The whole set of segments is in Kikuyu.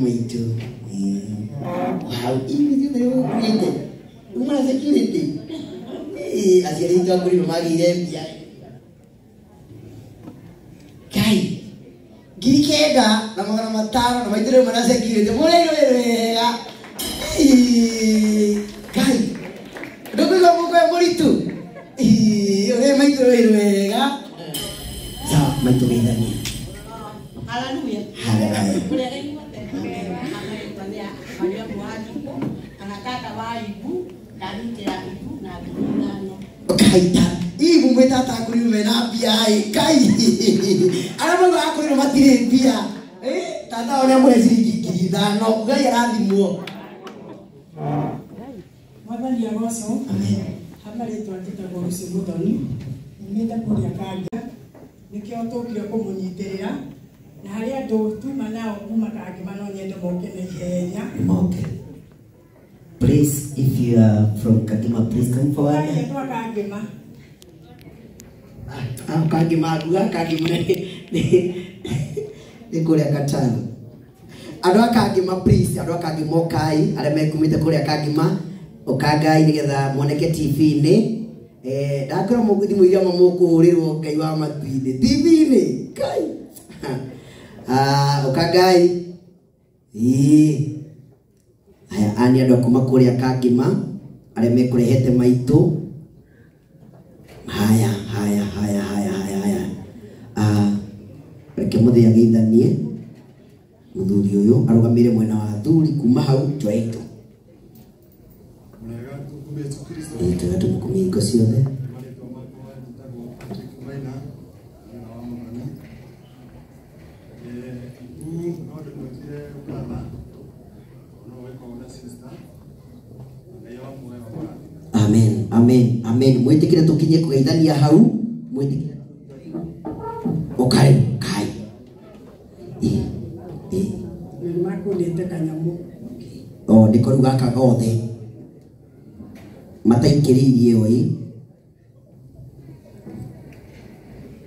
Maitũ. Wow, ibi nĩ ũkuĩte. Uma na security. Aciari aitũ akũrirwo magĩire mbia. Ngai, 9,500 na maitũ rĩmwe na security. Mũrĩirwo wega. Ngai, ndũkũigua mũkwe mũritũ. Ũrĩa maitũ rĩrĩ wega. Sawa, maitũ geithania. Haleluya. Haleluya. Kũrĩa inyuothe. Mariamu wa Njukũ, kana tata wa Ibu, ndarutĩra Ibu na 5,000. Kaita, Ibu mwĩ tata akũrirwo mena mbia ĩ, Ngai. Arĩa maugaga akũrirwo matirĩ mbia. Tata wao nĩamũhe ciringi 5,000. Ngai arathimwo. Mwathani agocwo. Amen. Hama rĩtwa njĩtagwo Lucy Muthoni, nyumĩte kũrĩa Kanga, nĩkĩo tũkire kũmũnyitĩrĩra, na harĩ andũ tuma nao kuma Kangĩma no nyende moke na ihenya. Moke. Please, if you are from Kangima, please come forward. Ũkai andũ a Kangĩma. Kangĩma nguga Kangĩma nĩ kũrĩa Katano. Andũ a Kangĩma, please, andũ a Kangĩma ũkai, arĩa mekumĩte kũrĩa Kangĩma, ũkangai nĩgetha moneke TV-inĩ. Ndakwĩra thimũ iria mũkũhũrĩrwo Ngai wa matu-inĩ. TV-inĩ, Ngai. Ũkangai. Ĩĩ. Aya, aya nĩ andũ a kuma kũrĩa Kangĩma, arĩa mekũrehete maitũ. Haya, haya, haya, haya, haya, haya. Reke mũthĩ ageithanie. Mũthuri ũyũ arũgamĩire mwena wa athuri kuma hau njoetwo. Twega tũmũkumie hingo ciothe. Amen, amen, amen. Mwĩtĩkĩre tũkinye kũgeithania hau. Mwĩtĩkĩre. Ũkai, kai. Nĩmakũnĩte kanyamũ. O, nĩko rĩu gaka gothe. Mataikĩrĩirie ĩyo ĩ.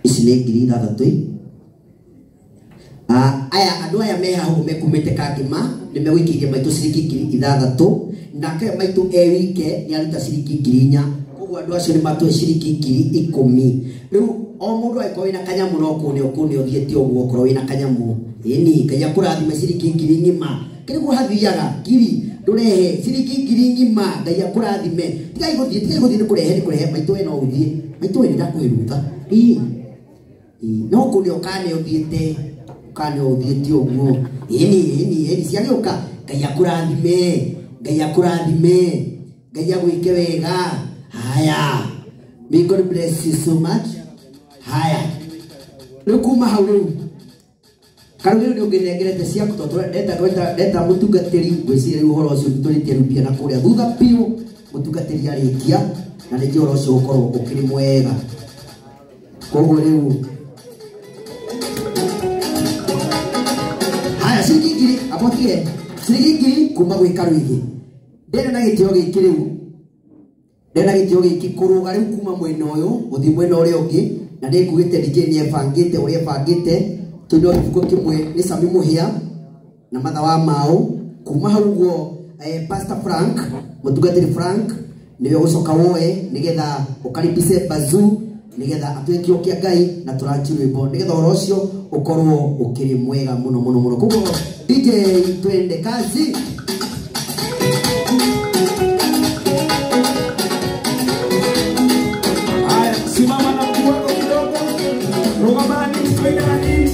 Ici nĩ 6,000 ĩ. Aya andũ aya me haha ũguo mekumĩte Kangĩma nĩ megũikĩirie maitũ ciringi 6,000, nake maitũ e wike nĩ aruta ciringi 4,000. Koguo andũ acio nĩ matũhe ciringi 10,000. Rĩu o mũndũ angĩkorwo wĩna kanyamũ no kũne ũkũne ũthiĩte ũguo, okorwo wĩna kanyamũ. Ĩni, Ngai akũrathime ciringi 1,000. Kĩrĩguo hathiaga, ngiri, ndũrehe ciringi 1,000, Ngai akũrathime. Tigai gũthiĩ, tigai gũthiĩ, nĩ kũrehe, nĩ kũrehe. Maitũ we no ũthiĩ. Maitũ we nĩ ndakũhe rũtha. Ĩĩ. Ĩĩ, no kũne ũkane ũthiĩte. Ũkane ũthiĩte ũguo. Ĩni, ĩni, ĩni, ciagĩũka. Ngai akũrathime. Ngai akũrathime. Ngai agwĩke wega. Haya. May God bless you so much. Haya. Rĩu kuma hau rĩu. Karũ rĩu nĩ ũngĩnengerete ciaku tondũ ndeta mũtungatĩri, ngwĩciria rĩu ũhoro ũcio tũrĩtie rĩu mbia na kũrĩa thutha biũ, mũtungatĩri arĩkia, na nĩngĩ ũhoro ũcio ũgũkorwo ũkĩrĩ mwega. Koguo rĩu haya, ciringi 1,000, abotige ciringi 1,000 kuma gwĩ Karũigĩ. Ndĩrĩ na gĩtĩo gĩkĩ rĩu, ndĩrĩ na gĩtĩo gĩkĩ kũrũga rĩu kuma mwena ũyũ gũthiĩ mwena ũrĩa ũngĩ, na nĩngugĩte DJ nĩ ebangĩte ũrĩa ebangĩte. Tũino gĩbuko kĩmwe nĩ Sami Mũhĩa na Matha wa Mau. Kuma hau ũguo, Pastor Frank, mũtungatĩri Frank, nĩwe ũgũcoka woe nĩgetha ũkaribishe Bazuu, nĩgetha atue kĩo kĩa Ngai na tũranji rwĩmbo, nĩgetha ũhoro ũcio ũkorwo ũkĩrĩ mwega mũno mũno mũno. Koguo DJ, twende kazi. Haya, simama na mguu wako kidogo. Rugamani, twendani.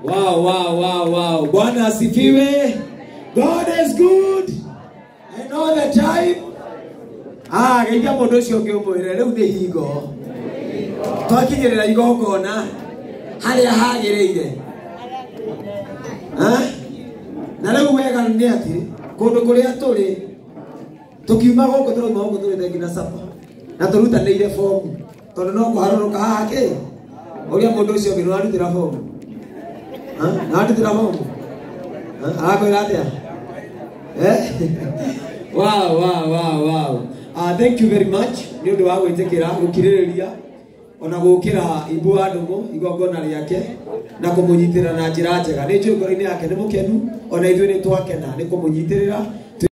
Wow, wow, wow, wow. Bwana asifiwe. God is good and all the time. Ah, geithia mũndũ ũcio ũngĩ ũmwĩre rĩu nĩ hingo twakinyĩrĩra igongona harĩa hagĩrĩire. Na rĩu wega nĩ atĩ kũndũ kũrĩa tũrĩ tũkiuma gũkũ tũrauma gũkũ tũrĩte nginya sapa na tũrutanĩire bomu tondũ no kũharũrũka haha kĩ ũrĩa mũndũ ũcio ũngĩ nĩwarutĩra bomu. Nĩwarutĩra bomu arakwĩra atĩa? Wow, wow, wow, wow. Thank you very much. Nĩ ũndũ wa gwĩtĩkĩra gũkirĩrĩria ona gũkĩra Ibu wa Ndũng'ũ igongona rĩake na kũmũnyitĩrĩra na njĩra njega. Nĩ njũĩ ngoro-inĩ yake nĩ mũkenu ona ithuĩ nĩ twakena nĩ kũmũnyitĩrĩra